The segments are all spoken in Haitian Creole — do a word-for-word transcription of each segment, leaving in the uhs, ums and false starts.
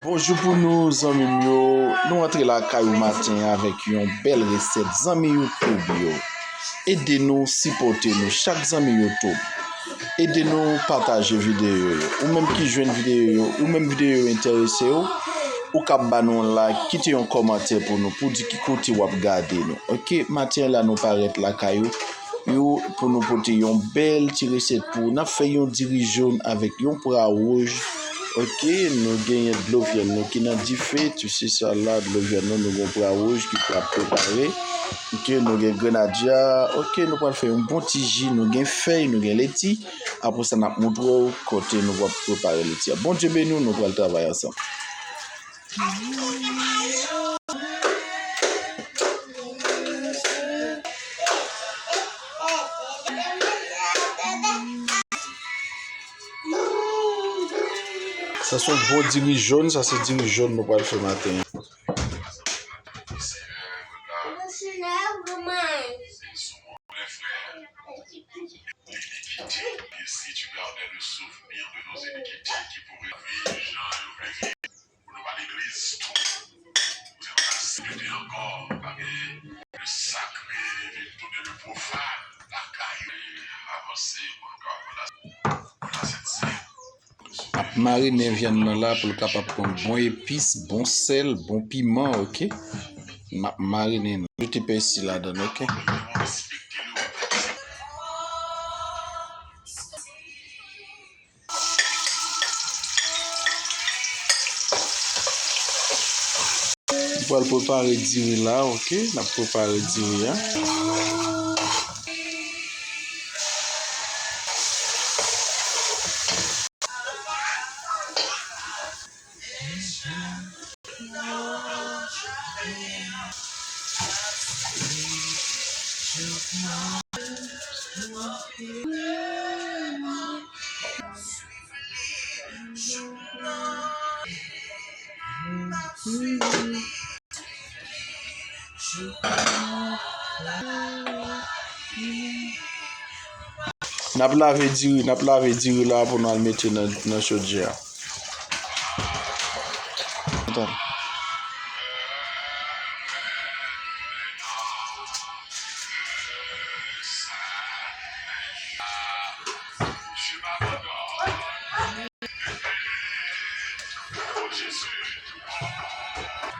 Bonjou pou nou, zanmi m yo. Nou antre lakay ou maten an avèk yon bèl resèt. Zanmi YouTube yo, ede nou, sipòte nou, chak zanmi YouTube. Ede nou pataje videyo yo. Ou menm ki jwenn videyo yo, ou menm videyo yo enterese w, ou kab ba nou yon like, kite yon kòmantè pou nou, pou di ki kote w ap gade nou. Oke, maten an la nou parèt lakay ou, yo, pou nou pote yon bèl ti resèt pou ou. N ap fè yon diri jòn avèk yon pwa wouj. Oke, nou genyen dlo vyann nou ki nan dife, tu sais ça là, dlo vyann nou, nou gen pwa wouj ki pral prepare. Oke, nou gen grenadya. Oke, nou pral fè yon bon ti ji, nou gen fèy, nou gen leti. Apre sa, n ap montre w kote nou pral prepare leti a. Bondye beni w, nou pral travay ansanm. Sa se yon bon diri jòn, sa se diri jòn nou pral fè maten an. Pou nou pa legliz tou. Ou se pa ka sipòte ankò, pa gen le sakre vin tounen le pwofàn lakay ou. Avanse pou nou ka pran la, pran la sent sen. M ap marinen vyann nan la pou l kapab pran bon epis, bon sèl, bon piman, oke? M ap marinen l. Mete pèsi ladan l, oke? Nou pral prepare diri la, oke? N ap prepare diri a. N ap lave diri, n ap lave diri la pou n al mete nan, nan chodyè a. Atann.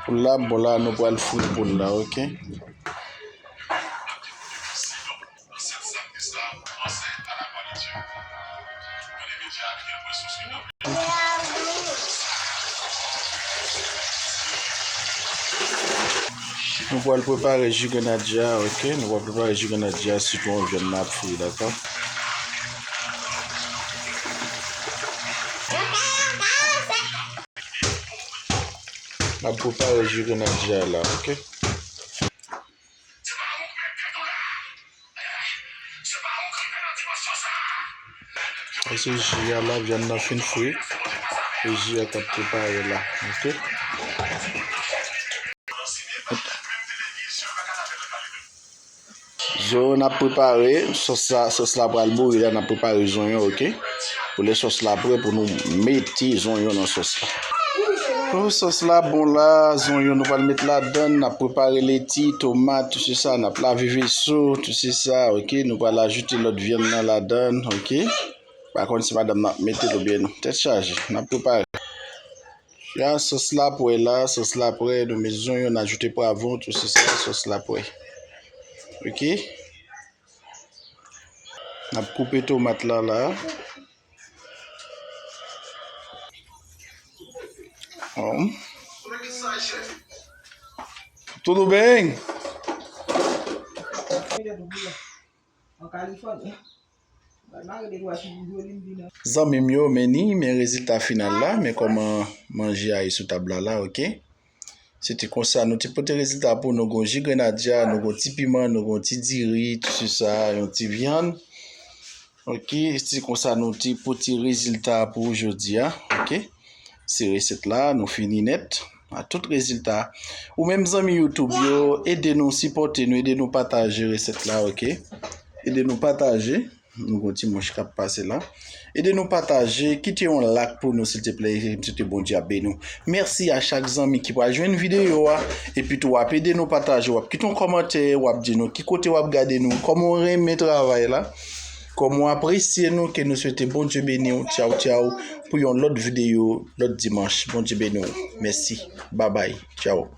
Poul la, bon la, nou pral fri poul la, oke? Nou pral prepare ji grenadya, oke? Nou pral prepare ji grenadya, sitwon, vyann nan ap fri, dakò? N ap prepare ji grenadya la, oke? Sa se ji a la, vyann nan fin fri. E ji a k ap prepare la, oke? Zonyon n ap prepare, sòs la, sòs la pral bouyi la, n ap prepare zonyon, oke? Pou lè sòs la prè, pou nou mete zonyon nan sòs la. Oh, sòs la bon la, zonyon nou pral met ladann, n ap prepare leti, tomat, tout se sa, n ap lave veso, tout se sa, oke? Nou pral ajoute lòt vyann nan ladann, oke? Pa konn si madanm nan ap mete l oubyen non. Tèt chaje, n ap prepare. Ya, sòs la prè la, sòs la prè, nou met zonyon, n ajoute pwavwon, tout se sa, sòs la prè. Oke? N ap koupe tomat la, la. Hum. Tudo bem? Zanmi m yo, men ni, men rezilta final la, men kòman manje a ye sou tab la la, oke? Se te konsa, nou te pote rezilta pou nou, gon ji grenadya, nou gon ti piman, nou gon ti diri, tout se sa, yon ti vyann. Oke, se konsa nou te pote rezilta pou jodi a, oke? Se resèt la, nou fini nèt a tout rezilta. Ou menm zanmi YouTube yo, ede nou, sipòte nou, ede nou pataje resèt la, oke? Ede nou pataje. Nou gon dimanch k ap pase la. Ede nou pataje, kite yon like pou nou silteplè, e m swete Bondye ap beni w. Mèsi a chak zanmi ki pral jwenn videyo a, epi tou w ap ede nou pataje, w ap kite yon kòmantè, w ap di nou ki kote w ap gade nou, kòman w renmen travay la, kòman w apresye nou, ke nou swete Bondye beni w, tchaw tchaw, pou yon lòt videyo, lòt dimanch, Bondye beni w, mèsi, babay, tchaw.